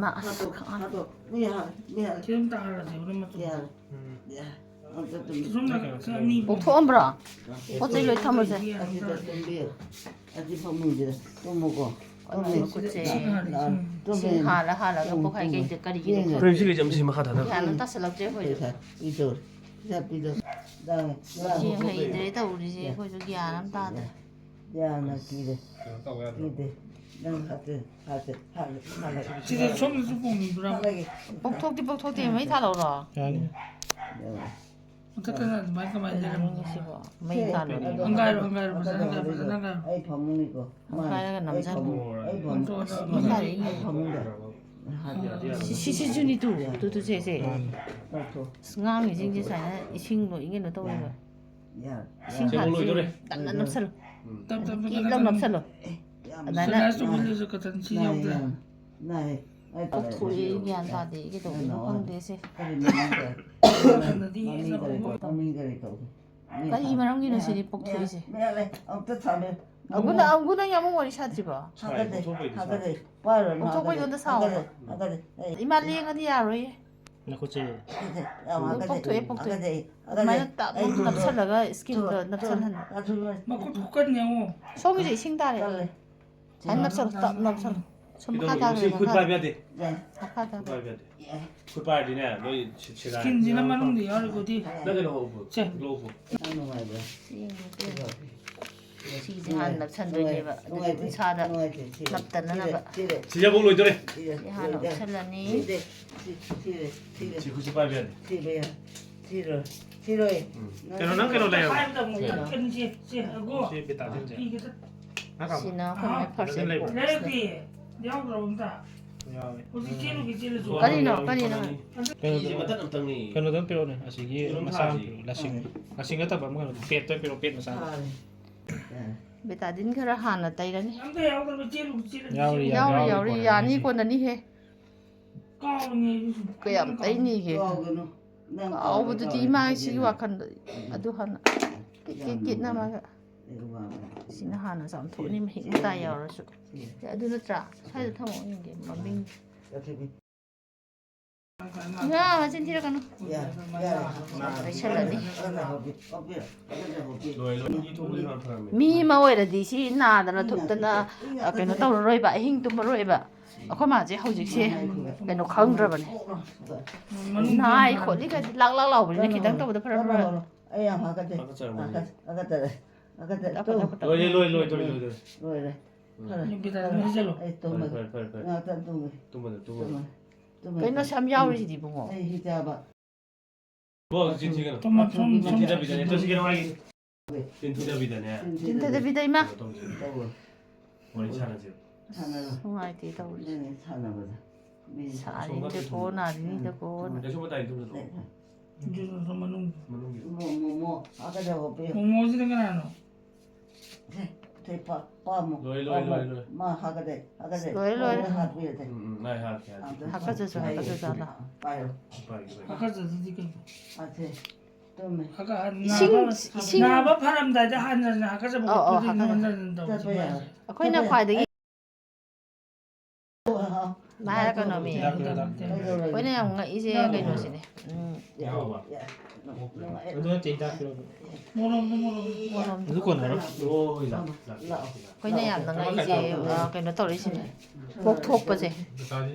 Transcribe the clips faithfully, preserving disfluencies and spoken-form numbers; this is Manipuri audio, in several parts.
ꯃꯥ ꯑꯁ ꯈꯪꯉꯦ꯫ ꯃꯤ ꯍꯥ- ꯃꯤ ꯍꯥ- ꯁꯤ ꯑꯗꯨꯝ ꯇꯥꯍꯜꯂꯁꯦ ꯍꯣꯔꯦꯟ ꯃꯇꯨꯡꯗ꯫ ꯌꯥꯔꯦ꯫ ꯌꯥꯔꯦ꯫ ꯑꯝꯇ ꯇꯨꯝ- ꯁꯣꯝꯅ ꯑꯅꯤ ꯄꯣꯛꯊꯣꯛꯑꯝꯕ꯭ꯔꯣ? ꯄꯣꯠ ꯆꯩ ꯂꯣꯏ ꯊꯝꯃꯁꯦ꯫ ꯑꯁꯤꯗ ꯇꯨꯝꯕꯤꯌꯨ꯫ ꯑꯁꯤ ꯐꯃꯨꯡꯁꯤꯗ ꯇꯨꯝꯃꯨꯀꯣ꯫ ꯇꯨꯝꯃꯤ꯫ ꯈꯨꯠꯁꯦ ꯂꯥꯛꯑꯣ, ꯇꯨꯝꯃꯤ꯫ ꯏꯁꯤꯡ ꯍꯥꯜꯂ ꯍꯥꯜꯂꯒ ꯄꯣꯛꯈꯥꯏ ꯀꯩꯗ ꯀꯔꯤꯒꯤꯅꯣ ꯌꯦꯡꯉꯦ꯫ ꯈꯪꯗꯦ꯫ ꯀꯔꯤꯁꯤ ꯀꯩ ꯆꯝꯁꯤ ꯃꯈꯥ ꯊꯥꯗ꯫ ꯒ꯭ꯌꯥꯟ ꯑꯃ ꯇꯥꯁꯜꯂꯛꯇ꯭ꯔꯦ ꯑꯩꯈꯣꯏꯁꯨ꯫ ꯄꯩꯁꯥ ꯄꯤꯗꯧꯔꯦ꯫ ꯄꯩꯁꯥ ꯄꯤꯗꯧꯔꯦ꯫ ꯂꯥꯛꯑꯣ, ꯂꯥꯛꯑꯣ꯫ ꯌꯦꯡ ꯍꯩꯇ꯭ꯔꯦ ꯇꯧꯔꯤꯁꯦ ꯑꯩꯈꯣꯏꯁꯨ ꯒ꯭ꯌꯥꯟ ꯑꯃ ꯇꯥꯗ꯭ꯔꯦ꯫ ꯌꯥꯝꯅ ꯀꯤꯔꯦ꯫ ꯀꯤꯗꯦ꯫ ꯅꯪ ꯍꯥꯠꯇꯦ, ꯍꯥꯠꯇꯦ, ꯍꯥꯠꯂꯦ, ꯍꯥꯠꯂꯦ꯫ ꯁꯤꯗ ꯁꯣꯝꯗꯁꯨ ꯄꯣꯡꯕꯤꯕ꯭ꯔꯥ? ꯍꯥꯠꯂꯒꯦ꯫ ꯄꯣꯛꯊꯣꯛꯇꯤ ꯄꯣꯛꯊꯣꯛꯇꯦ ꯃꯩ ꯊꯥꯜꯂꯧꯔꯣ? ꯌꯥꯅꯤ꯫ ꯃꯊꯛꯇꯅ ꯑꯗꯨꯃꯥꯏꯅ ꯀꯃꯥꯏꯅ ꯂꯩꯔꯝꯃꯤ? ꯀꯩꯅꯣꯅꯦ ꯁꯤꯕꯣ? ꯃꯩ ꯊꯥꯜꯂꯣ꯫ ꯍꯪꯒꯥꯏꯔꯣ, ꯍꯪꯒꯥꯏꯔꯣ, ꯐꯖꯅ ꯍꯪꯒꯥꯏꯔꯣ, ꯐꯖꯅ ꯍꯪꯒꯥꯏꯔꯣ꯫ ꯑꯩ ꯐꯃꯨꯡꯅꯤꯀꯣ꯫ ꯃꯥ, ꯍꯪꯒꯥꯏꯔꯒ ꯑꯩ ꯅꯝꯖꯜꯂꯣ꯫ ꯐꯃꯨꯡ, ꯑꯩ ꯐꯃꯨꯡ꯫ ꯃꯇꯣꯟꯗ ꯃꯩ ꯊꯥꯜꯂꯛꯏꯅꯦ꯫ ꯑꯩ ꯐꯃꯨꯡꯗ꯫ ꯍꯥꯠꯂꯦ꯫ ꯁꯤ, ꯁꯤ, ꯁꯤꯁꯨꯅꯤ ꯇꯨ꯫ ꯇꯨ, ꯇꯨ, ꯁꯦ, ꯁꯦ꯫ ꯂꯧꯊꯣꯛ꯫ ꯑꯁ, ꯉꯥꯡꯉꯤꯁꯤꯡꯁꯦ ꯁꯨꯃꯥꯏꯅ ꯏꯁꯤꯡ ꯂꯣꯏ ꯀꯩꯅꯣ ꯇꯧꯋꯦꯕ꯫ ꯌꯥꯔꯦ꯫ ꯏꯁꯤꯡ ꯁꯦ, ꯍꯥꯟꯅ ꯂꯣꯏꯗꯣꯔꯦ꯫ ꯇꯞꯅ ꯅꯞꯁꯜꯂꯣ꯫ ꯇꯞ ꯇꯞꯅ ꯀꯤꯠ ꯀꯟꯅ ꯂꯥꯎ ꯀꯟꯅ꯫ ꯅꯞꯁꯜꯂꯣ꯫ ꯌꯥꯝ ꯑꯗꯨꯃꯥꯏꯅ ꯁꯅꯥꯁꯨ ꯍꯨꯜꯂꯁꯨ ꯀꯇꯟ ꯁꯤ ꯅꯥꯏ, ꯌꯥꯎꯗ꯭ꯔꯥ? ꯌꯥꯝ ꯅꯥꯏ꯫ ꯑꯩ ꯄꯣꯛꯊꯣꯛꯑꯦ, ꯒ꯭ꯌꯥꯟ ꯇꯥꯗꯦ, ꯀꯩꯗꯧꯕꯅꯣ ꯈꯪꯗꯦ ꯁꯦ꯫ ꯀꯔꯤ ꯃꯃꯤꯡ ꯀꯧ? ꯃꯊꯟꯗꯗꯤ ꯃꯃꯤꯡ ꯀꯔꯤ ꯀꯧ? ꯃꯃꯤꯡ ꯀꯔꯤ ꯀꯧ? ꯀꯔꯤ ꯃꯔꯝꯒꯤꯅꯣ ꯁꯤꯗꯤ ꯄꯣꯛꯊꯣꯛꯏꯁꯦ? ꯃꯌꯥ ꯂꯩ꯫ ꯑꯝꯇ ꯊꯝꯃꯦ꯫ ꯑꯒꯨ ꯅꯪ, ꯑꯒꯨ ꯅꯪ ꯌꯥꯝ ꯋꯥꯔꯤ ꯁꯥꯗ꯭ꯔꯤꯕꯣ? ꯍꯥꯒꯠꯆꯩ, ꯄꯣꯛꯊꯣꯛꯄꯩꯗꯤ ꯍꯥꯒꯠꯆꯩ꯫ ꯄꯥꯏꯔꯨꯔꯅꯨ, ꯄꯣꯛꯊꯣꯛꯄꯩꯗꯣ ꯍꯥꯒꯠꯆꯩ, ꯁꯥꯎꯔꯣ꯫ ꯍꯥꯒꯠꯆꯩ꯫ ꯑꯩ ꯏꯃꯥ ꯂꯦꯡꯉꯗꯤ ꯌꯥꯔꯣꯏꯌꯦ꯫ ꯅꯈꯨꯠꯁꯦ ꯌꯥꯝ ꯍꯥꯒꯠꯆꯩ, ꯄꯣꯛꯊꯣꯛꯑꯦ, ꯄꯣꯛꯊꯣꯛꯑꯦ꯫ ꯍꯥꯒꯠꯆꯩ, ꯑꯗꯨꯃꯥꯏꯅ ꯍꯥꯒꯠꯆꯩ꯫ ꯇꯞꯅ ꯑꯩ ꯊꯨꯞꯄꯣ, ꯅꯞꯁꯜꯂꯒ ꯏꯁꯀꯤꯟꯗꯣ ꯊꯨꯞꯄꯣ, ꯅꯞꯁꯜꯍꯟ꯫ ꯊꯨꯞꯄꯣ꯫ ꯃꯈꯨꯠ ꯈꯨꯀꯟ ꯌꯦꯡꯉꯣ꯫ ꯁꯣꯝꯒꯤꯁꯦ ꯏꯁꯤꯡ ꯇꯥꯔꯦ꯫ ꯀꯜꯂꯦ꯫ ꯁꯨꯃꯥꯏꯅ ꯅꯞꯁꯜꯂꯣ, ꯇꯞ ꯅꯞꯁꯜꯂꯣ꯫ ꯁꯨꯝ ꯃꯈꯥ ꯀꯩꯗꯧꯕꯅꯣ? ꯇꯥꯔꯦ, ꯁꯤ ꯈꯨꯠ ꯃꯈꯥ ꯄꯥꯏꯕ ꯇꯥꯔꯦ꯫ ꯌꯥꯗꯦ꯫ ꯌꯥꯏ, ꯃꯈꯥ ꯇꯥꯔꯦ꯫ ꯈꯨꯠ ꯄꯥꯏꯕ ꯌꯥꯗꯦ꯫ ꯌꯥꯏ꯫ ꯈꯨꯠ ꯄꯥꯏꯔꯗꯤꯅꯦ ꯅꯣꯏ ꯁꯤ- ꯁꯤꯒꯥꯏꯔꯦ꯫ ꯏꯁꯀꯤꯟꯁꯤꯅ ꯃꯅꯨꯡꯗ ꯌꯥꯎꯔꯤꯀꯣꯗꯤ꯫ ꯅꯪ ꯀꯩꯅꯣ ꯍꯧꯕ꯭ꯔꯣ? ꯁꯦ꯫ ꯂꯧꯕ꯭ꯔꯣ? ꯌꯥꯝ ꯅꯨꯡꯉꯥꯏꯕ꯭ꯔꯥ? ꯌꯦꯡꯉꯨ, ꯌꯦꯡꯉꯨ꯫ ꯁꯤꯗꯣ꯫ ꯁꯤꯁꯦ ꯍꯥꯟꯅ ꯅꯞꯁꯟꯗꯣꯏꯅꯦꯕ꯫ ꯑꯗꯨꯒ ꯅꯨꯡꯉꯥꯏꯇꯦ, ꯎꯟꯁꯥꯗ ꯅꯨꯡꯉꯥꯏꯇꯦ, ꯁꯤꯔꯦ, ꯅꯞꯇꯅꯕ꯫ ꯁꯤꯔꯦ, ꯁꯤꯔꯦ, ꯁꯤ ꯍꯥꯟꯅ ꯁꯤꯔꯦ, ꯎꯞꯁꯜꯂꯅꯤ꯫ ꯁꯤꯔꯦ, ꯁꯤ- ꯁꯤꯔꯦ, ꯁꯤꯔꯦ, ꯁꯤ ꯈꯨꯠꯁꯤ ꯄꯥꯏꯕ ꯌꯥꯗꯦ꯫ ꯁꯤꯕ ꯌꯥ-, ꯁꯤꯔꯣꯏ, ꯁꯤꯔꯣꯏ꯫ ꯎꯝ꯫ ꯀꯩꯅꯣ, ꯅꯪ ꯀꯩꯅꯣ ꯂꯩꯔꯕ? ꯍꯥꯏꯕꯗ ꯑꯃꯨꯛ ꯇꯠꯀꯅꯤ, ꯁꯦ, ꯁꯦ, ꯑꯒꯣ꯫ ꯁꯤ ꯕꯦꯇꯥꯗꯤꯟꯁꯦ꯫ ꯐꯤꯒ ꯇꯠ-, ꯅꯪ ꯀꯥꯃꯣ꯫ ꯁꯤꯅ ꯑꯩꯈꯣꯏꯅ ꯐꯥꯔꯁ ꯑꯦꯗ ꯂꯩꯕ꯭ꯔꯣ? ꯕꯣꯛꯁꯅꯦ꯫ ꯂꯩꯔꯛꯇꯦ꯫ ꯌꯥꯎꯗ꯭ꯔꯕ ꯑꯝꯇ? ꯌꯥꯎꯋꯦ꯫ ꯍꯧꯖꯤꯛ ꯆꯦꯜꯂꯨꯒꯦ, ꯆꯦꯜꯂꯁꯨ꯫ ꯀꯔꯤꯅꯣ, ꯀꯔꯤꯅꯣ? ꯁꯤꯁꯦ ꯃꯇꯠ ꯑꯝꯇꯪꯅꯤ꯫ ꯀꯩꯅꯣꯗꯪ ꯄꯤꯔꯛꯑꯣꯅꯦ, ꯑꯁꯤꯒꯤ ꯌꯦꯔꯨꯝ ꯃꯆꯥ ꯑꯃ ꯊꯥꯁꯤ꯫ ꯄꯤꯔꯛꯑꯣ, ꯂꯁꯤꯡ꯫ ꯂꯁꯤꯡ ꯅꯠꯇꯕ ꯑꯃ ꯀꯩꯅꯣꯗꯣ, ꯄꯦꯠꯇ ꯄꯤꯔꯛꯑꯣ, ꯄꯦꯠ ꯃꯆꯥ ꯑꯃ꯫ ꯐꯔꯦ꯫ ꯕꯦꯇꯥꯗꯤꯟ ꯈꯔ ꯍꯥꯟꯅ ꯇꯩꯔꯅꯤ꯫ ꯑꯝꯇ ꯌꯥꯎꯗ꯭ꯔꯕ ꯆꯦꯜꯂꯨꯒꯦ, ꯆꯦꯜꯂꯁꯨ꯫ ꯌꯥꯎꯔꯤ, ꯌꯥꯎꯔꯤ, ꯌꯥꯎꯔꯤ, ꯌꯥꯎꯔꯤ, ꯀꯣꯟꯅ ꯌꯥꯅꯤ, ꯍꯥꯏꯁꯦ꯫ ꯀꯣꯟꯅꯅꯤꯍꯦ꯫ ꯀꯥꯎꯔꯤꯅꯦ ꯑꯩꯁꯨ꯫ ꯀꯌꯥꯝ ꯇꯩꯅꯤꯒꯦ? ꯀꯥꯎꯒꯅꯨ꯫ ꯅꯪ ꯀꯥꯎꯕꯗꯨꯗꯤ ꯀꯥꯎꯒꯅꯨ꯫ ꯏꯃꯥꯒꯤ ꯁꯤꯒꯤ ꯋꯥꯈꯜꯗ ꯑꯗꯨ ꯍꯥꯟꯅ ꯀꯤꯠ ꯀꯤꯠ ꯀꯤꯠ ꯅꯝꯃꯒ꯫ ꯑꯩ ꯋꯥ ꯉꯥꯡ-, ꯁꯤꯅ ꯍꯥꯟꯅ ꯆꯥꯝꯊꯣꯛꯑꯅꯤ, ꯃꯍꯤꯛ ꯃꯇꯥꯏ ꯌꯥꯎꯔꯁꯨ꯫ ꯑꯗꯨ ꯅꯠꯇ꯭ꯔꯥ? ꯁ꯭ꯋꯥꯏꯗ ꯊꯝꯃꯛꯑꯣ ꯌꯦꯡꯒꯦ, ꯃꯃꯤꯡ꯫ ꯏꯃꯥ, ꯃꯆꯤꯟ ꯊꯤꯔꯛꯀꯅꯨ꯫ ꯂꯩꯁꯜꯂꯅꯤ꯫ ꯃꯤ ꯑꯃ ꯑꯣꯏꯔꯗꯤ ꯁꯤ ꯅꯥꯗꯅ ꯊꯨꯞꯇꯅ, ꯑ, ꯀꯩꯅꯣ ꯇꯧꯔꯔꯣꯏꯕ, ꯑꯍꯤꯡ ꯇꯨꯝꯃꯔꯣꯏꯕ꯫ ꯑꯩꯈꯣꯏ ꯃꯥꯁꯦ ꯍꯧꯖꯤꯛꯁꯦ ꯀꯩꯅꯣ ꯈꯪꯗ꯭ꯔꯕꯅꯦ꯫ ꯅꯥꯏ ꯈꯣꯠꯂꯤ ꯀꯥꯏꯗꯤ ꯂꯥꯛ ꯂꯥꯛ ꯂꯥꯎꯕꯅꯤꯅ ꯈꯤꯇꯪ ꯇꯧꯕꯗ ꯐꯔ ꯐꯔ꯫ ꯑꯩ ꯌꯥꯝ ꯍꯥꯀꯠꯆꯩ꯫ ꯍꯥꯀꯠꯆꯔꯝꯃꯅꯤ꯫ ꯍꯥꯀꯠ-, ꯍꯥꯀꯠꯆꯔꯦ꯫ ꯍꯥꯀꯠꯆꯔꯦ꯫ ꯂꯣꯏꯔꯦ, ꯂꯣꯏꯔꯦ, ꯂꯣꯏꯔꯦ, ꯂꯣꯏꯔꯦ꯫ ꯂꯣꯏꯔꯦ꯫ ꯐꯔꯦ꯫ ꯅꯨꯄꯤꯗ ꯑꯗꯨꯝ ꯍꯩꯖꯜꯂꯣ꯫ ꯑꯩ ꯇꯨꯝꯃꯒꯦ꯫ ꯐꯔꯦ, ꯐꯔꯦ, ꯐꯔꯦ꯫ ꯉꯥꯛꯇꯪ ꯇꯨꯝꯒꯦ꯫ ꯇꯨꯝꯃꯗ, ꯇꯨꯝꯃꯗ꯫ ꯇꯨꯝꯃꯒꯦ꯫ ꯇꯨꯝꯃꯒꯦ꯫ ꯀꯩꯅꯣ ꯑꯁꯨꯛ ꯌꯥꯝ ꯌꯥꯎꯔꯤꯁꯤꯗꯤ, ꯏꯕꯨꯡꯉꯣ? ꯑꯩ ꯍꯤꯗꯥꯛ ꯆꯥꯕ꯫ ꯕꯣ, ꯆꯤꯟ ꯊꯤꯒꯅꯨ꯫ ꯇꯨꯝꯃ, ꯁꯨꯝ, ꯁꯨꯝ, ꯆꯤꯟ ꯊꯤꯗꯕꯤꯗꯅꯦ꯫ ꯇꯨ ꯁꯤꯒꯤꯔꯣ ꯍꯥꯏꯒꯦ꯫ ꯆꯤꯟ ꯊꯤꯗꯕꯤꯗꯅꯦ꯫ ꯆꯤꯟ ꯊꯤꯗꯕꯤꯗꯅꯦ꯫ ꯀꯩꯅꯣ ꯇꯧꯁꯦ꯫ ꯇꯧꯔꯣꯏ꯫ ꯋꯥꯔꯤ ꯁꯥꯟꯅꯁꯦ꯫ ꯁꯥꯟꯅꯔꯣ꯫ ꯅꯨꯡꯉꯥꯏꯇꯦ ꯇꯧꯔꯤꯁꯦ꯫ ꯑꯗꯨꯅꯦ ꯁꯥꯟꯅꯕꯗ꯫ ꯃꯤ ꯁꯥꯔꯤꯅꯤꯗꯀꯣ, ꯅꯥꯔꯤꯅꯤꯗꯀꯣ꯫ ꯀꯩꯁꯨ ꯃꯇꯥꯏ ꯇꯨꯝꯁꯤꯜꯂꯣ꯫ ꯂꯩ꯫ ꯃꯅꯨꯡꯒꯤ꯫ ꯃꯣ-, ꯃꯣ-, ꯃꯣ-, ꯍꯥꯞꯀꯗꯕ ꯄꯤꯌꯨ꯫ ꯃꯣꯃꯣꯁꯤꯅ ꯀꯅꯥꯅꯣ? ꯁꯦ, ꯁꯦ, ꯄꯥ-, ꯄꯥꯝꯃꯣ, ꯂꯣꯏ, ꯂꯣꯏ, ꯄꯥꯝꯃꯣ꯫ ꯂꯣꯏ, ꯂꯣꯏ꯫ ꯃꯥ ꯍꯥꯞꯀꯗꯣꯏ, ꯍꯥꯞꯀꯗꯣꯏ꯫ ꯂꯣꯏ, ꯂꯣꯏ꯫ ꯂꯣꯏꯅ ꯍꯥꯞꯄꯤꯔꯗꯤ꯫ ꯎꯝ, ꯎꯝ, ꯉꯥꯏ ꯍꯥꯞꯀꯦ, ꯍꯥꯞꯀꯦ꯫ ꯑꯝꯇ ꯍꯥꯞꯀꯠꯆꯁꯨ ꯄꯥꯏꯌꯨ꯫ ꯍꯥꯞꯀꯠꯆꯖꯥꯠꯂ? ꯄꯥꯏꯌꯨ꯫ ꯄꯥꯏꯒꯦ, ꯄꯥꯏꯒꯦ꯫ ꯍꯥꯀꯠꯆꯗꯨꯗꯤ ꯀꯩꯅꯣ? ꯑꯁꯦ, ꯇꯨꯝꯃꯦ꯫ ꯍꯥꯀꯠ-, ꯏꯁꯤꯡ, ꯅꯥꯕ, ꯏꯁꯤꯡ꯫ ꯅꯥꯕ ꯐꯔꯝꯗꯥꯏꯗ ꯍꯥꯟꯅ ꯍꯥꯀꯠꯆꯕ ꯑꯧ, ꯑꯧ, ꯈꯣꯠꯄꯗꯨꯗꯤ ꯍꯥꯀꯠꯆ-, ꯅꯪ ꯍꯟꯖꯟ ꯍꯟꯖꯟ ꯇꯧꯕꯁꯨ ꯆꯠꯄ ꯌꯥꯏ꯫ ꯌꯥꯏ꯫ ꯑꯩꯈꯣꯏꯅ ꯆꯠꯄ ꯌꯥꯏ꯫ ꯈ꯭ꯋꯥꯏꯗꯒꯤ ꯑꯩ ꯃꯥ ꯍꯥꯏꯔꯛꯀꯅꯣꯃꯤ꯫ ꯍꯤꯗꯥꯛ ꯄꯤꯔꯛꯑꯣ, ꯍꯤꯗꯥꯛ ꯄꯤꯔꯛꯑꯣ꯫ ꯀꯩꯗꯧꯔꯒꯦ? ꯑꯩꯈꯣꯏꯅ ꯌꯥꯝ ꯉꯛꯏꯁꯦ ꯀꯩꯅꯣꯁꯤꯅꯦ꯫ ꯎꯝ꯫ ꯌꯥꯎꯕ꯫ ꯅꯨꯡꯉꯥꯏ-, ꯑꯗꯨ ꯅꯠꯇꯦ, ꯍꯤꯗꯥꯛ ꯄꯤꯔꯛꯑꯣ꯫ ꯃꯣꯔꯣꯝꯗꯣ, ꯃꯣꯔꯣꯝꯗꯣ꯫ ꯑꯗꯨ ꯀꯣꯟꯅꯔꯣꯏ꯫ ꯑꯣ, ꯍꯣꯏ, ꯂꯥꯛꯑꯣ, ꯂꯥꯛꯑꯣ, ꯂꯥꯛꯑꯣ꯫ ꯑꯩꯈꯣꯏꯅ ꯌꯥꯝꯅ ꯉꯛꯏꯁꯦ, ꯑ, ꯀꯩꯅꯣ ꯇꯧꯔꯛꯏꯁꯤꯅꯦ꯫ ꯄꯣꯛꯊꯣꯛꯄꯁꯦ꯫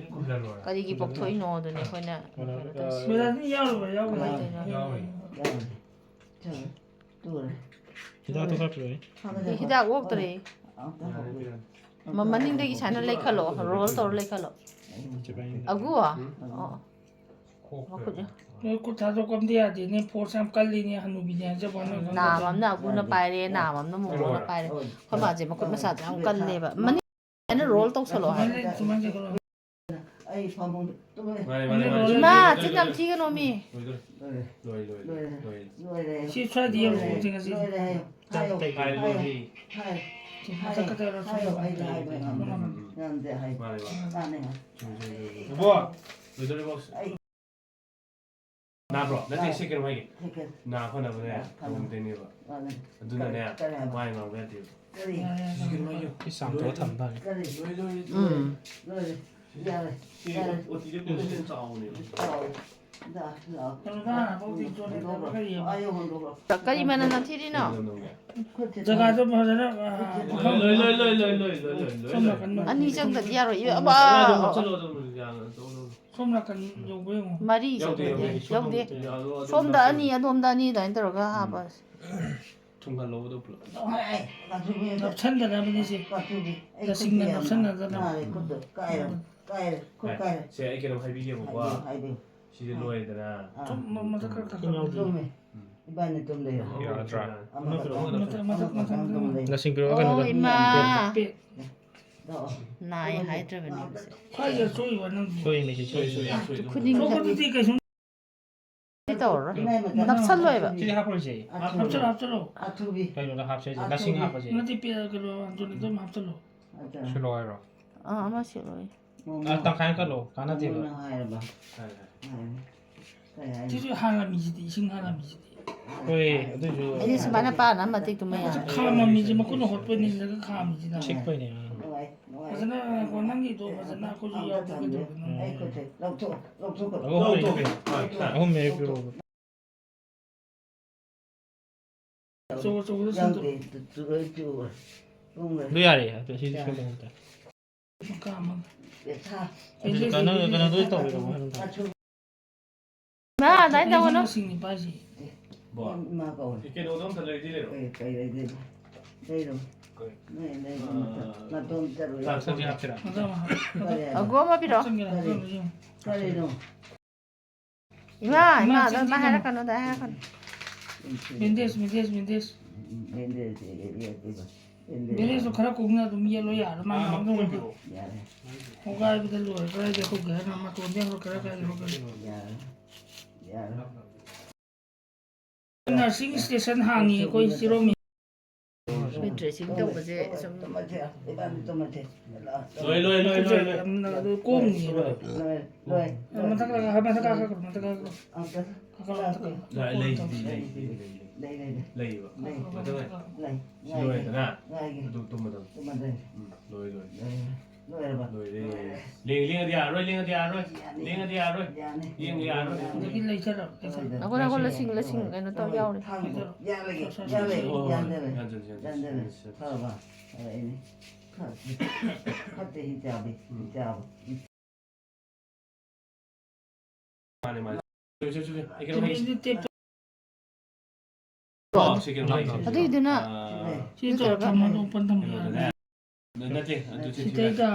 ꯀꯔꯤꯒꯤ ꯄꯣꯛꯊꯣꯛꯏꯅꯣ ꯑꯗꯨꯅꯦ ꯑꯩꯈꯣꯏꯅ ꯀꯩꯅꯣ ꯇꯧꯔꯤꯁꯦ꯫ ꯕꯦꯂꯥꯗꯤ ꯌꯥꯎꯔꯕ? ꯌꯥꯎꯕ ꯀꯃꯥꯏꯅ ꯅꯠꯇꯦ꯫ ꯇꯧꯔꯤꯅꯣ? ꯌꯥꯎꯋꯦ꯫ ꯌꯥꯎꯋꯦ꯫ ꯆꯠꯂꯦ꯫ ꯇꯨꯔꯦ꯫ ꯍꯤꯗꯥꯛꯇꯣ ꯈꯔ ꯄꯤꯔꯛꯑꯣꯅꯦ꯫ ꯍꯤꯗꯥꯛ ꯑꯣꯛꯇ꯭ꯔꯦ꯫ ꯑꯝꯇ ꯍꯧꯗꯣꯛ-, ꯃ-, ꯃꯅꯤꯡꯗꯒꯤ ꯁꯨꯃꯥꯏꯅ ꯂꯩꯈꯠꯂꯣ, ꯔꯣꯜ ꯇꯧꯔ ꯂꯩꯈꯠꯂꯣ꯫ ꯆꯠꯄ ꯌꯥꯏꯅꯦ꯫ ꯑꯒꯨ? ꯎꯝ? ꯑꯣ꯫ ꯈꯣꯛꯄ ꯃꯈꯨꯠ ꯌꯥꯝ-, ꯅꯣꯏ ꯈꯨꯠ ꯊꯥꯗꯣꯛꯄ ꯑꯝꯇ ꯌꯥꯗꯦꯅꯦ, ꯐꯣꯔꯁ ꯌꯥꯝ ꯀꯜꯂꯤꯅꯦ, ꯍꯅꯨꯕꯤꯅꯦ ꯍꯥꯏꯖꯕ ꯋꯥꯅꯤ, ꯈꯪꯗꯦ꯫ ꯅꯥꯕ ꯑꯃꯅ ꯑꯒꯨꯅ ꯄꯥꯏꯔꯦ, ꯅꯥꯕ ꯑꯃꯅ ꯃꯣꯃꯣꯅ ꯄꯥꯏꯔꯦ꯫ ꯑꯩꯈꯣꯏ ꯃꯥꯁꯦ ꯃꯈꯨꯠ ꯃꯁꯥꯁꯦ ꯌꯥꯝ ꯀꯜꯂꯦꯕ꯫ ꯃꯅꯤꯡ ꯁꯨꯃꯥꯏꯅ ꯔꯣꯜ ꯇꯧꯁꯜꯂꯣ ꯍꯥꯏꯕ꯫ ꯁꯨꯃꯥꯏꯅ, ꯁꯨꯃꯥꯏꯅ ꯇꯧꯔꯣ꯫ ꯑꯩ ꯐꯃꯨꯡꯗ ꯇꯨꯝꯃꯦ꯫ ꯃꯥꯅꯦ, ꯃꯥꯅꯦ, ꯃꯥꯅꯦ꯫ ꯏꯃꯥ, ꯆꯤꯟ ꯌꯥꯝ ꯊꯤꯒꯅꯣ ꯃꯤ꯫ ꯂꯣꯏꯗꯣꯔꯦ꯫ ꯂꯣꯏꯔꯦ꯫ ꯂꯣꯏ, ꯂꯣꯏ, ꯂꯣꯏ, ꯂꯣꯏꯔꯦ꯫ ꯂꯣꯏ꯫ ꯁꯤ ꯁ꯭ꯋꯥꯏꯗ ꯌꯧꯔꯛꯑꯣ, ꯂꯣꯏꯔꯦ꯫ ꯊꯦꯡꯉꯁꯤ꯫ ꯂꯣꯏꯔꯦ ꯍꯥꯏꯌꯣ꯫ ꯍꯥꯏꯌꯣ꯫ ꯍꯥꯏ, ꯂꯣꯏꯔꯦ꯫ ꯍꯥꯏ꯫ ꯁꯤ ꯃꯊꯛ ꯈꯛꯇ ꯌꯧꯔꯛꯑꯣ꯫ ꯍꯥꯏꯌꯣ, ꯑꯩꯗꯤ ꯍꯥꯏꯕ ꯉꯝꯗꯦ꯫ ꯎꯝ, ꯎꯝ, ꯎꯝ꯫ ꯉꯝꯗꯦ ꯍꯥꯏ꯫ ꯃꯥꯅꯦ, ꯃꯥꯅꯦ꯫ ꯃꯥꯅꯦ꯫ ꯏꯕꯣ, ꯂꯣꯏꯗꯣꯔꯦ, ꯕꯣꯁ꯫ ꯑꯩ ꯅꯥꯕ꯭ꯔꯣ? ꯅꯠꯇꯦ, ꯁꯤ ꯀꯩꯅꯣ ꯍꯥꯏꯒꯦ꯫ ꯁꯤ ꯀꯩꯅꯣ? ꯅꯥ ꯐꯅꯕꯅꯦ, ꯅꯥ ꯐꯅꯕ꯫ ꯇꯧꯗꯣꯏꯅꯦꯕ꯫ ꯃꯥꯅꯦ꯫ ꯑꯗꯨꯅꯅꯦ, ꯀꯔꯤ, ꯀꯔꯤ ꯍꯥꯏꯕ? ꯋꯥ ꯉꯥꯡꯕ ꯌꯥꯗꯦꯕ꯫ ꯀꯔꯤ? ꯁꯤ ꯀꯩꯅꯣ ꯍꯥꯏꯒꯦ꯫ ꯁꯤ ꯆꯥꯝꯊꯣꯛꯑ ꯊꯝ ꯇꯥꯔꯦ꯫ ꯀꯔꯤ? ꯂꯣꯏ, ꯂꯣꯏ, ꯂꯣꯏ꯫ ꯎꯝ꯫ ꯂꯣꯏꯔꯦ꯫ ꯌꯥꯔꯦ, ꯁꯤ ꯌꯥꯔꯦ꯫ ꯑꯣ ꯇꯤꯗ ꯀꯣꯟꯁꯤꯗꯦꯟ ꯆꯥꯎꯕꯅꯦꯕ꯫ ꯆꯥꯎꯋꯦ꯫ ꯂꯥꯛꯑꯣ꯫ ꯂꯥꯛꯑꯣ꯫ ꯀꯩꯅꯣꯗ ꯍꯥꯟꯅ ꯐꯥꯎꯗꯤ ꯆꯣꯠꯂꯦ꯫ ꯍꯣꯟꯗꯣꯛꯈ꯭ꯔꯣ꯫ ꯀꯔꯤ ꯑꯃ? ꯑꯥ, ꯌꯧ ꯍꯣꯟꯗꯣꯛꯈ꯭ꯔꯣ꯫ ꯀꯔꯤ ꯃꯅꯝ ꯅꯝꯊꯤꯔꯤꯅꯣ? ꯀꯩꯅꯣ ꯅꯝꯒꯦ? ꯈꯨꯠꯁꯦ ꯖꯒꯥꯗꯣ ꯐꯖꯅ, ꯑꯥ, ꯈꯨꯠꯁꯦ ꯃꯐꯝ ꯂꯣꯏ, ꯂꯣꯏ, ꯂꯣꯏ꯫ ꯁꯣꯝ ꯅꯥꯀꯟ ꯑꯅꯤ ꯆꯪꯗꯗꯤ ꯌꯥꯔꯣꯏ꯫ ꯑꯕꯥ! ꯑꯗꯨꯝ ꯍꯥꯞꯆꯜꯂꯣ, ꯑꯗꯨꯝ ꯌꯥꯅ ꯇꯧꯔꯣ꯫ ꯁꯣꯝ ꯅꯥꯀꯟ ꯌꯧꯕ ꯌꯦꯡꯉꯣ꯫ ꯃꯔꯤ ꯌꯥꯎꯗꯦ, ꯆꯪꯗꯗꯤ ꯌꯥꯎꯗꯦ, ꯁꯣꯝ ꯌꯥꯎꯗꯦ꯫ ꯌꯥꯗꯣ ꯑꯗꯨꯝ ꯁꯣꯝꯗ ꯍꯥꯞꯆꯜꯂꯣ꯫ ꯑꯅꯤ, ꯑꯗꯣꯝꯗ ꯑꯅꯤ ꯑꯗꯨꯃꯥꯏꯅ ꯇꯧꯔꯒ ꯎꯝ꯫ ꯍꯥꯞꯄꯁꯦ꯫ ꯊꯨꯡꯍꯜꯂꯣ ꯑꯗꯨ ꯄꯨꯂꯞ꯫ ꯅꯞꯁꯟꯗꯅꯕꯅꯤ ꯁꯤ꯫ ꯅꯁꯤꯡꯅ ꯅꯞꯁꯟꯅꯗꯅꯕ꯫ ꯅꯥꯔꯦ ꯈꯨꯠꯇꯣ꯫ ꯀꯥꯏꯔꯦ, ꯀꯥꯏꯔꯦ, ꯈꯨꯠ ꯀꯥꯏꯔꯦ꯫ ꯁꯦ, ꯑꯩ ꯀꯩꯅꯣꯝ ꯍꯥꯏꯕꯤꯒꯦꯕꯀꯣ꯫ ꯍꯥꯏꯕꯤꯌꯨ, ꯍꯥꯏꯕꯤꯌꯨ꯫ ꯁꯤꯗ ꯑꯥ꯫ ꯂꯣꯏꯔꯦꯗꯅ꯫ ꯑꯥ꯫ ꯁꯨꯝ ꯃꯊꯛ ꯈꯔ ꯈꯔ ꯆꯨꯝꯃꯦ꯫ ꯎꯝ꯫ ꯏꯕꯥꯅꯤ ꯑꯗꯨꯝ ꯂꯩꯔꯣ꯫ ꯌꯥꯗ꯭ꯔꯥ? ꯑꯃꯈꯛꯇꯪ, ꯃꯊꯛ, ꯃꯊꯛ, ꯑꯃꯈꯛꯇꯪ ꯃꯊꯛ, ꯑꯗꯨꯝ ꯃꯊꯛ꯫ ꯂꯩ꯫ ꯅꯁꯤꯡ ꯄꯤꯔꯛꯑꯣ ꯑꯣ, ꯀꯩꯅꯣꯗ꯫ ꯏꯃꯥ꯫ ꯄꯦꯛ꯫ ꯂꯥꯛꯑꯣ꯫ ꯅꯥꯏ ꯍꯥꯏꯗ꯭ꯔꯕꯅꯦ ꯃꯁꯦ꯫ ꯈ꯭ꯋꯥꯏꯗ ꯁꯣꯏꯕ ꯅꯪ꯫ ꯁꯣꯏꯃꯦ ꯁꯤ ꯁꯣꯏ꯫ ꯁꯣꯏ, ꯁꯣꯏ, ꯁꯣꯏ꯫ ꯈꯨꯅꯤꯡ ꯁꯣꯛꯄꯗꯨꯗꯤ ꯀꯩꯁꯨꯝ ꯇꯧꯔꯔꯣꯏ꯫ ꯏꯃꯥꯏ ꯃꯇꯥ꯫ ꯅꯞꯁꯜꯂꯣꯏꯕ꯫ ꯁꯤꯗꯤ ꯍꯥꯞꯄꯔꯣꯏꯁꯦ꯫ ꯑꯊꯨꯕꯤ꯫ ꯍꯥꯞꯆꯜꯂꯣ, ꯍꯥꯞꯆꯜꯂꯣ꯫ ꯑꯊꯨꯕꯤ꯫ ꯀꯩꯅꯣꯗ ꯍꯥꯞꯁꯦ ꯍꯥꯏꯁꯦ? ꯅꯁꯤꯡ ꯑꯊꯨꯕꯤ꯫ ꯍꯥꯞꯄꯁꯦ꯫ ꯅꯠꯇꯦ, ꯄꯦ-, ꯀꯩꯅꯣ, ꯑꯟꯇꯣꯅꯤꯗꯣ ꯑꯗꯨꯝ ꯍꯥꯞꯆꯜꯂꯣ꯫ ꯑꯗ꯫ ꯁꯤꯜꯂꯣ ꯍꯥꯏꯔꯣ? ꯑꯥ, ꯑꯃ ꯁꯤꯜꯂꯣꯌꯦ꯫ ꯃꯣꯃꯣ꯫ ꯑ, ꯇꯪꯈꯥꯏ ꯑꯃ ꯀꯠꯂꯣ, ꯀꯥꯟꯅꯗꯦꯕ꯫ ꯃꯣꯃꯣꯅ ꯍꯥꯏꯔꯕ? ꯍꯥꯏ, ꯍꯥꯏ꯫ ꯎꯝ꯫ ꯀꯩ ꯍꯥꯏꯅꯤ? ꯁꯤꯁꯨ ꯍꯥꯟꯅ ꯃꯤꯁꯤꯗꯤ, ꯏꯁꯤꯡ ꯍꯥꯟꯅ ꯃꯤꯁꯤꯗꯤ꯫ ꯍꯣꯏ, ꯑꯗꯨꯏꯁꯨ꯫ ꯑꯩꯗꯤ ꯁꯨꯃꯥꯏꯅ ꯄꯥꯅ ꯃꯇꯦꯛꯇꯨꯃ ꯌꯥꯔꯦ꯫ ꯈꯥꯝꯃꯝꯃꯤꯁꯦ ꯃꯈꯨꯠꯅ ꯍꯣꯠꯄꯅꯤ, ꯅꯠꯇ꯭ꯔꯒ ꯈꯥꯝꯃꯤꯁꯤꯅ꯫ ꯆꯤꯛꯄꯩꯅꯦ, ꯑꯥ꯫ ꯅꯨꯡꯉꯥꯏ, ꯅꯨꯡꯉꯥꯏ꯫ ꯐꯖꯅ ꯉꯥꯏꯈꯣ, ꯅꯪꯒꯤꯗꯣ ꯐꯖꯅ ꯑꯩꯈꯣꯏꯁꯨ ꯑꯝꯇ ꯌꯥꯎꯗꯕ ꯊꯝꯒꯦ꯫ ꯀꯩꯗꯧꯕꯅꯣ? ꯑꯩ ꯈꯨꯠꯁꯦ ꯂꯧꯊꯣꯛ, ꯂꯧꯊꯣꯛꯀꯅꯨ꯫ ꯑꯍꯨꯝ ꯂꯩꯔꯦ, ꯂꯧꯊꯣꯛꯀꯅꯨ꯫ ꯄꯤꯔꯛꯑꯣ꯫ ꯑꯍꯨꯝ ꯂꯩꯔꯦ, ꯄꯤꯔꯛꯑꯣ꯫ ꯑꯆꯧ ꯑꯆꯧꯕꯗ ꯁꯦꯝꯗꯣꯛ-, ꯌꯥꯎꯗꯦ, ꯇꯨ-, ꯇꯨ-, ꯂꯣꯏ ꯆꯨꯕ꯫ ꯄꯨꯡ ꯑꯗꯨ ꯌꯥꯔꯦ, ꯑꯗꯨ ꯁꯤꯗꯤ ꯌꯥꯔꯦ꯫ ꯁꯦꯝꯗꯣꯛꯄ ꯇꯥꯔꯦ꯫ ꯃꯈꯥ ꯑꯃ꯫ ꯄꯦꯊꯥ꯫ ꯑꯗꯨꯗꯤ ꯀꯩꯅꯣ, ꯀꯩꯅꯣꯗꯣ ꯇꯧꯕꯤꯔꯣ, ꯃꯈꯥ꯫ ꯃꯥ ꯑꯗꯨꯃꯥꯏꯅ ꯇꯧꯒꯅꯨ꯫ ꯃꯁꯤꯡꯅꯤ ꯄꯥꯏꯁꯤ꯫ ꯕꯣ꯫ ꯏꯃꯥ ꯀꯧꯔꯦ꯫ ꯀꯩꯅꯣꯗꯣ ꯑꯝꯇ ꯂꯩꯗꯤ ꯂꯩꯔꯣ꯫ ꯀꯩ, ꯀꯩ ꯂꯩꯗꯣꯏꯕ? ꯂꯩꯔꯣ꯫ ꯀꯩ? ꯅꯣꯏ ꯂꯩꯕ ꯑꯥ, ꯃꯇꯝ꯫ ꯅꯥꯇꯣꯝ ꯆꯠꯂꯣ꯫ ꯆꯥꯛ ꯆꯥꯛ ꯌꯥꯎꯊꯣꯛꯑꯣ꯫ ꯍꯥꯞꯁꯤꯔꯥ? ꯃꯊꯪ ꯑꯃ꯫ ꯀꯔꯤ ꯍꯥꯏꯕ? ꯑꯒꯣ ꯑꯃ ꯄꯤꯔꯛꯑꯣ꯫ ꯍꯥꯞꯆꯤꯟꯒꯦꯔꯥ? ꯀꯔꯤ? ꯍꯥꯞꯆꯤꯟꯒꯦꯔꯥ? ꯀꯔꯤꯅꯣ? ꯏꯃꯥ, ꯏꯃꯥ, ꯏꯃꯥ, ꯑꯗꯣ ꯆꯤꯟ, ꯑꯗꯨꯃꯥꯏ ꯆꯤꯟ꯫ ꯍꯥꯏꯔꯛꯀꯅꯨꯗ, ꯍꯥꯏꯔꯛꯀꯅꯨ꯫ ꯆꯤꯟ, ꯆꯤꯟ꯫ Bandage, bandage, bandage. ꯎꯝ, ꯕꯦꯟꯗꯦꯖ, ꯕꯦꯟꯗꯦꯖ, ꯕꯦꯟꯗꯦꯖ꯫ ꯕꯦꯟꯗꯦꯖꯇꯣ ꯈꯔ ꯀꯨꯡꯅ ꯑꯗꯨꯝ ꯌꯦꯠꯂꯣ ꯌꯥꯔꯦ, ꯃꯥ ꯑꯥ, ꯉꯥꯡꯕ ꯃꯀꯣꯛ ꯉꯝꯗꯦ꯫ ꯑꯣꯏꯕꯤꯔꯛꯑꯣ꯫ ꯌꯥꯔꯦ꯫ ꯈꯣꯡꯒꯥꯏꯕꯗ ꯂꯣꯏꯔꯦ, ꯀꯗꯥꯏꯗ ꯍꯧꯒꯦ ꯍꯥꯏꯅꯣ? ꯃꯇꯣꯟꯗꯩ ꯍꯧꯔ ꯀꯗꯥꯏ ꯀꯗꯥꯏꯗ ꯍꯧꯒꯦ? ꯌꯥꯔꯦ꯫ ꯌꯥꯔꯦ꯫ ꯅꯔꯁꯤꯡ ꯁ꯭ꯇꯦꯁꯟ ꯍꯥꯡꯉꯤ ꯑꯩꯈꯣꯏ ꯆꯤꯔꯣꯝ꯫ ꯑꯩꯈꯣꯏ ꯗ꯭ꯔꯦꯁꯤꯡ ꯇꯧꯕꯁꯦ ꯁꯨꯝ ꯇꯨꯝꯃꯁꯦ, ꯏꯕꯥꯅꯤ ꯇꯨꯝꯃꯁꯦ꯫ ꯂꯣꯏ, ꯂꯣꯏ, ꯂꯣꯏ, ꯂꯣꯏ, ꯂꯣꯏ꯫ ꯌꯥꯝꯅ ꯑꯗꯨ ꯀꯣꯝꯅꯤꯕ꯫ ꯂꯣꯏ, ꯂꯣꯏ꯫ ꯃꯊꯛ ꯀꯥꯈꯠ-, ꯃꯊꯛ ꯀꯥꯈꯠꯈ꯭ꯔꯣ, ꯃꯊꯛ ꯀꯥꯈꯠꯈ꯭ꯔꯣ꯫ ꯑꯝꯇ ꯀꯥꯈꯠꯂꯣ, ꯃꯊꯛ ꯀꯥꯈꯠꯂꯣ꯫ ꯂꯩ, ꯂꯩ, ꯂꯩ, ꯂꯩ, ꯂꯩ, ꯂꯩ꯫ ꯂꯩ, ꯂꯩ, ꯂꯩ꯫ ꯂꯩꯌꯦꯕ꯫ ꯃꯊꯛ ꯂꯩ꯫ ꯂꯩ꯫ ꯁꯤ ꯂꯣꯏꯔꯦꯗꯅ? ꯉꯥꯏꯒꯦ꯫ ꯑꯗꯨ ꯇꯨꯝꯃꯗꯕꯅꯤ꯫ ꯇꯨꯝꯃꯗꯕꯅꯤ꯫ ꯎꯝ, ꯂꯣꯏ, ꯂꯣꯏ꯫ ꯂꯣꯏ꯫ ꯂꯣꯏꯔꯕ? ꯂꯣꯏꯔꯦ, ꯂꯣꯏꯔꯦ꯫ ꯂꯦꯡ-, ꯂꯦꯡꯉꯗꯤ ꯌꯥꯔꯔꯣꯏ, ꯂꯦꯡꯉꯗꯤ ꯌꯥꯔꯔꯣꯏ꯫ ꯌꯥꯅꯤ꯫ ꯂꯦꯡꯉꯗꯤ ꯌꯥꯔꯔꯣꯏ꯫ ꯌꯥꯅꯤ꯫ ꯂꯦꯡꯉ ꯌꯥꯔꯔꯣꯏ꯫ ꯌꯥꯅꯤ꯫ ꯑꯗꯒꯤ ꯂꯩꯖꯔꯣ, ꯂꯩꯖꯔꯣ꯫ ꯍꯣꯏꯗ꯫ ꯑꯩꯈꯣꯏꯅ ꯑꯩꯈꯣꯏ ꯂꯁꯤꯡ, ꯂꯁꯤꯡ ꯀꯩꯅꯣ ꯇꯧ ꯌꯥꯎꯔꯦ꯫ ꯊꯥꯡꯗꯣ꯫ ꯌꯥꯜꯂꯒꯦ, ꯁꯣ, ꯁꯣ, ꯌꯥꯜꯂꯦ, ꯁꯣ, ꯁꯣ꯫ ꯌꯥꯟꯗꯔꯦ꯫ ꯌꯥꯟꯁꯤꯟꯁꯤ, ꯌꯥꯟꯁꯤꯟꯁꯤ, ꯌꯥꯟꯗꯔꯦ꯫ ꯌꯥꯟꯁꯤꯟꯁꯤ꯫ ꯐꯔꯕ? ꯐꯔꯦꯅꯦ꯫ ꯐꯠꯇꯦ, ꯍꯤꯡꯆꯥꯕꯤ, ꯍꯤꯡꯆꯥꯕ꯫ ꯃꯥꯅꯦ, ꯃꯥꯅꯦ꯫ ꯆꯨꯝꯃꯤ, ꯆꯨꯝꯃꯤ, ꯆꯨꯝꯃꯤ꯫ ꯑꯩ ꯀꯩꯅꯣ ꯆꯨꯝꯃꯤ, ꯍꯥꯏꯁꯦ꯫ ꯆꯨꯝꯃꯤ, ꯆꯨꯝꯃꯤ꯫ ꯑꯣ, ꯁꯤ ꯀꯩꯅꯣ ꯍꯥꯏꯁꯦ꯫ ꯑꯗꯨꯏꯗꯨꯅ ꯑꯥ, ꯁꯤ ꯇꯧꯔ ꯊꯝꯃꯣ, ꯑꯗꯨꯝ open ꯊꯝꯃꯣ ꯌꯥꯔꯦ꯫ ꯀꯩꯅꯣꯗꯅꯦ꯫ ꯅꯠꯇꯦ, ꯑꯗꯨ ꯆꯤꯟꯊꯤ ꯁꯤꯗꯩꯗ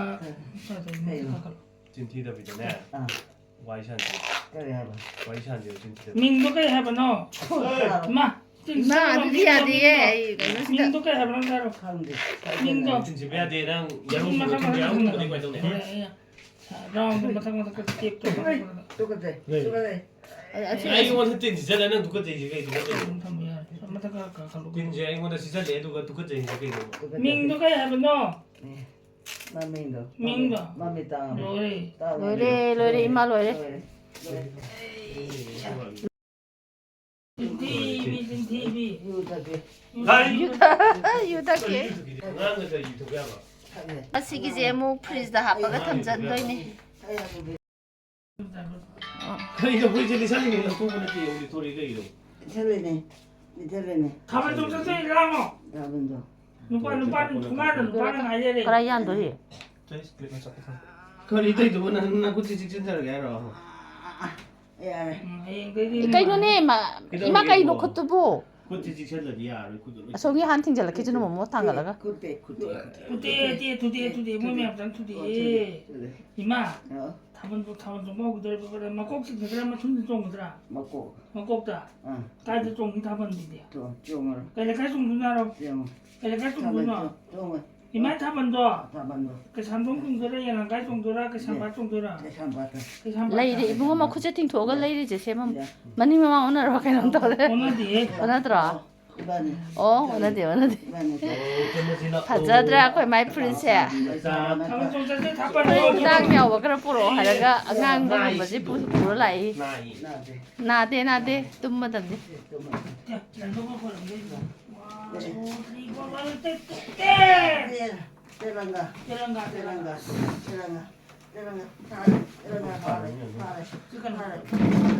ꯀꯩꯅꯣ? ꯆꯤꯟꯊꯤꯗꯕꯤꯗꯅꯦ꯫ ꯑꯥ, ꯋꯥꯔꯤ ꯁꯥꯟꯁꯤ꯫ ꯀꯔꯤ ꯍꯥꯏꯕ? ꯋꯥꯔꯤ ꯁꯥꯟꯁꯤ, ꯆꯤꯟꯊꯤꯗꯕꯤ꯫ ꯃꯤꯡꯗꯣ ꯀꯩ ꯍꯥꯏꯕꯅꯣ? ꯐꯨꯠ ꯇꯥꯕ꯫ ꯏꯃꯥ, ꯏꯃꯥ, ꯑꯗꯨꯗꯤ ꯌꯥꯗꯦꯌꯦ꯫ ꯑꯩ ꯀꯩꯅꯣꯁꯤꯗ ꯃꯤꯡꯗꯣ ꯀꯩ ꯍꯥꯏꯕꯅꯣ ꯍꯥꯏꯔꯣ? ꯈꯪꯗꯦ꯫ ꯃꯤꯡꯗꯣ꯫ ꯆꯤꯟꯊꯤꯕ ꯌꯥꯗꯦ, ꯅꯪ ꯃꯊꯪ ꯌꯥꯔꯨꯝ ꯃꯊꯪ ꯆꯤꯟꯊꯤ ꯌꯥꯔꯨꯝ ꯃꯊꯪ ꯀꯃꯥꯏꯅ ꯇꯧꯅꯤ? ꯍꯣꯏ, ꯑꯩ ꯔꯥꯎꯟꯗꯣ ꯃꯊꯪ ꯃꯊꯪ ꯇꯦꯞ ꯇꯧ꯫ ꯍꯣꯏ, ꯇꯨꯀꯠꯆꯩ, ꯇꯨꯀꯠꯆꯩ꯫ ꯑꯁꯤ ꯑꯩꯉꯣꯟꯗ ꯇꯤꯟ ꯁꯤꯠꯆꯜꯂꯦ, ꯅꯪ ꯇꯨꯀꯠꯆꯩꯁꯦ ꯀꯩ ꯇꯨꯀꯠꯆꯩꯅꯣ? ꯑꯗꯨꯝ ꯊꯝꯕ ꯌꯥꯔꯦ꯫ ꯃꯊꯛ ꯈꯔ ꯀꯥꯈꯠꯂꯨ꯫ ꯇꯤꯟꯁꯦ ꯑꯩꯉꯣꯟꯗ ꯁꯤꯠꯆꯜꯂꯦ, ꯑꯗꯨꯒ ꯇꯨꯀꯠꯆꯩꯁꯦ ꯀꯩꯅꯣ? ꯇꯨꯀꯠꯆꯩ꯫ ꯃꯤꯡꯗꯣ ꯀꯩ ꯍꯥꯏꯕꯅꯣ? ꯑꯦ, ꯃꯃꯤꯡꯗꯣ꯫ ꯃꯤꯡꯗꯣ꯫ ꯃꯃꯤꯠ ꯇꯥꯡꯕ꯫ ꯂꯣꯏꯔꯦ꯫ ꯇꯥꯡꯕ꯫ ꯂꯣꯏꯔꯦ, ꯂꯣꯏꯔꯦ, ꯏꯃꯥ ꯂꯣꯏꯔꯦ꯫ ꯂꯣꯏꯔꯦ꯫ ꯆꯤꯟꯊꯤꯕꯤ, ꯆꯤꯟꯊꯤꯕꯤ꯫ ꯌꯨ ꯊꯛꯀꯦ꯫ ꯌꯨ ꯊꯛ-, ꯌꯨ ꯊꯛꯀꯦ꯫ ꯑꯉꯥꯡꯅ ꯀꯔꯤ ꯌꯨ ꯊꯛꯄ ꯌꯥꯕ? ꯊꯛꯑꯦ꯫ ꯑꯁꯤꯒꯤꯁꯦ ꯑꯃꯨꯛ ꯐ꯭ꯔꯤꯖꯇ ꯍꯥꯞꯄꯒ ꯊꯝꯖꯟꯗꯣꯏꯅꯦ꯫ ꯊꯛꯑꯦ ꯑꯗꯨꯗꯤ꯫ ꯀꯩꯅꯣ, ꯐ꯭ꯔꯤꯖꯇ ꯂꯤꯁꯜꯂꯤꯅꯦ, ꯂꯧꯊꯣꯛꯄ ꯅꯠꯇꯦ, ꯌꯦꯡꯉꯨ, ꯂꯤꯊꯣꯔꯛꯑꯦ ꯀꯩꯅꯣ? ꯂꯤꯊꯣꯛꯏꯅꯦ꯫ ꯂꯤꯊꯣꯏꯔꯦꯅꯦ꯫ ꯊꯥꯕꯜ ꯆꯣꯡ ꯆꯠꯁꯦ, ꯂꯥꯡꯉꯣ꯫ ꯊꯥꯕꯜꯗꯣ꯫ ꯅꯨꯄꯥ, ꯅꯨꯄꯥ, ꯊꯣꯡꯒꯥꯟꯗ ꯅꯨꯄꯥꯅ ꯉꯥꯏ ꯂꯩꯔꯦ꯫ ꯀꯔꯥꯏ ꯌꯥꯟꯗꯣꯔꯤ? ꯀꯔꯤ ꯇꯧꯗꯨꯕꯨ ꯅꯪ ꯅꯈꯨꯠꯁꯤ ꯆꯤꯛꯁꯤꯟꯖꯔꯒꯦ ꯍꯥꯏꯔꯣ? ꯌꯥꯔꯦ꯫ ꯎꯝ, ꯍꯌꯦꯡꯗꯩꯗꯤ ꯀꯩꯅꯣꯅꯦ, ꯏꯃꯥ, ꯏꯃꯥ ꯀꯩꯅꯣ ꯈꯨꯠꯇꯨꯕꯨ? ꯈꯨꯠꯁꯤ ꯆꯤꯛꯁꯤꯜꯂꯗꯤ ꯌꯥꯔꯣꯏ, ꯈꯨꯠꯇꯨ ꯂꯣꯏ ꯑꯁꯣꯝꯒꯤ ꯍꯥꯟ ꯊꯤꯡꯖꯤꯜꯂꯛꯈꯤꯁꯤꯅ ꯃꯣꯃꯣ ꯊꯥꯡꯒꯠꯂꯒ꯫ ꯈꯨꯠꯇꯦ, ꯈꯨꯠꯇꯦ, ꯈꯨꯠꯇꯦ꯫ ꯊꯨꯗꯦꯛꯑꯦ, ꯊꯨꯗꯦꯛꯑꯦ, ꯊꯨꯗꯦꯛꯑꯦ, ꯃꯣꯏ ꯃꯌꯥꯝ ꯆꯪ ꯊꯨꯗꯦꯛꯑꯦ꯫ ꯏꯃꯥ, ꯑꯣ꯫ ꯊꯥꯕꯜ, ꯊꯥꯕꯜ ꯆꯣꯡꯕ ꯍꯧꯈꯤꯗꯣꯔꯦ, ꯃꯀꯣꯛ ꯆꯤꯡꯒꯗ꯭ꯔꯥ, ꯃꯊꯨꯟꯗ ꯆꯣꯡꯒꯗ꯭ꯔꯥ? ꯃꯀꯣꯛ꯫ ꯃꯀꯣꯛꯇ? ꯑꯥ꯫ ꯀꯥꯏꯗ ꯆꯣꯡꯅꯤ ꯊꯥꯕꯜꯗꯨꯗꯤ? ꯆꯣꯡ-, ꯆꯣꯡꯉꯔꯣꯏ꯫ ꯀꯩ ꯂꯩꯀꯥꯏ ꯆꯣꯡꯗꯣꯏꯅꯣ ꯍꯥꯏꯔꯣ? ꯆꯣꯡꯉꯣ꯫ ꯀꯩ ꯂꯩꯀꯥꯏ ꯆꯣꯡꯗꯣꯏꯅꯣ? ꯆꯣꯡꯉꯣ꯫ ꯏꯃꯥ ꯊꯥꯕꯜꯗꯣ ꯊꯥꯕꯜꯗꯣ꯫ ꯀꯩꯁꯥꯝꯊꯣꯡ ꯆꯣꯡꯗꯣꯏꯔꯥ, ꯌꯦꯂꯪꯀꯥꯏ ꯆꯣꯡꯗꯣꯏꯔꯥ, ꯀꯩꯁꯥꯝꯄꯥꯠ ꯆꯣꯡꯗꯣꯏꯔꯥ? ꯀꯩꯁꯥꯝꯄꯥꯠꯇ꯫ ꯀꯩꯁꯥꯝꯄꯥꯠꯇ꯫ ꯂꯩꯔꯦ, ꯏꯕꯨꯡꯉꯣ, ꯃꯈꯨꯠꯁꯦ ꯇꯤꯡꯊꯣꯛꯑꯒ ꯂꯩꯔꯤꯁꯦ, ꯁꯦꯝꯃꯝ-, ꯌꯥ꯫ ꯃꯅꯤꯡ ꯃꯃꯥꯡ ꯑꯣꯟꯅꯔꯕ ꯀꯩꯅꯣꯝ ꯇꯧꯔꯦ꯫ ꯑꯣꯟꯅꯗꯤꯌꯦ꯫ ꯑꯣꯟꯅꯗ꯭ꯔꯣ? ꯏꯕꯥꯅꯤ꯫ ꯑꯣ, ꯑꯣꯟꯅꯗꯦ, ꯑꯣꯟꯅꯗꯦ꯫ ꯏꯕꯥꯅꯤ꯫ ꯐꯖꯗ꯭ꯔꯥ ꯑꯩꯈꯣꯏ ꯃꯥꯏ ꯐꯨꯔꯤꯠꯁꯦ? ꯊꯥꯕꯜ ꯆꯣꯡ ꯆꯠꯁꯦ, ꯊꯥꯕꯜ ꯐꯨꯔꯤꯠ ꯆꯣꯡ ꯉꯥꯡ ꯆꯠꯁꯦ꯫ ꯌꯥꯎꯕ ꯈꯔ ꯄꯨꯔꯛꯑꯣ ꯍꯥꯏꯔꯒ ꯑꯉꯥꯡꯕꯒꯨꯝꯕꯁꯦ ꯄꯨ-, ꯄꯨꯔ ꯂꯥꯛꯏ꯫ ꯅꯥꯏ꯫ ꯅꯥꯗꯦ꯫ ꯅꯥꯗꯦ, ꯅꯥꯗꯦ, ꯇꯨꯝꯃꯗꯕꯅꯤ꯫ ꯇꯨꯝꯃꯣ꯫ ꯇꯦ, ꯂꯪꯊꯣꯛꯄ ꯈꯣꯠꯂꯝꯗꯣꯏꯗꯣ꯫ One, two, three, four, five, six, seven. ꯇꯦ꯫ ꯇꯦꯂꯪꯒꯥ꯫ ꯇꯦꯂꯪꯒꯥ, ꯇꯦꯂꯪꯒꯥ꯫ ꯇꯦꯂꯪꯒꯥ꯫ ꯇꯦꯂꯪꯒꯥ꯫ ꯇꯦꯂꯪꯒꯥ꯫ ꯐꯥꯔꯦ꯫ ꯇꯦꯂꯪꯒꯥ ꯐꯥꯔꯦ꯫ ꯐꯥꯔꯦ꯫ ꯆꯤꯛꯀꯟ꯫ ꯐꯥꯔꯦ꯫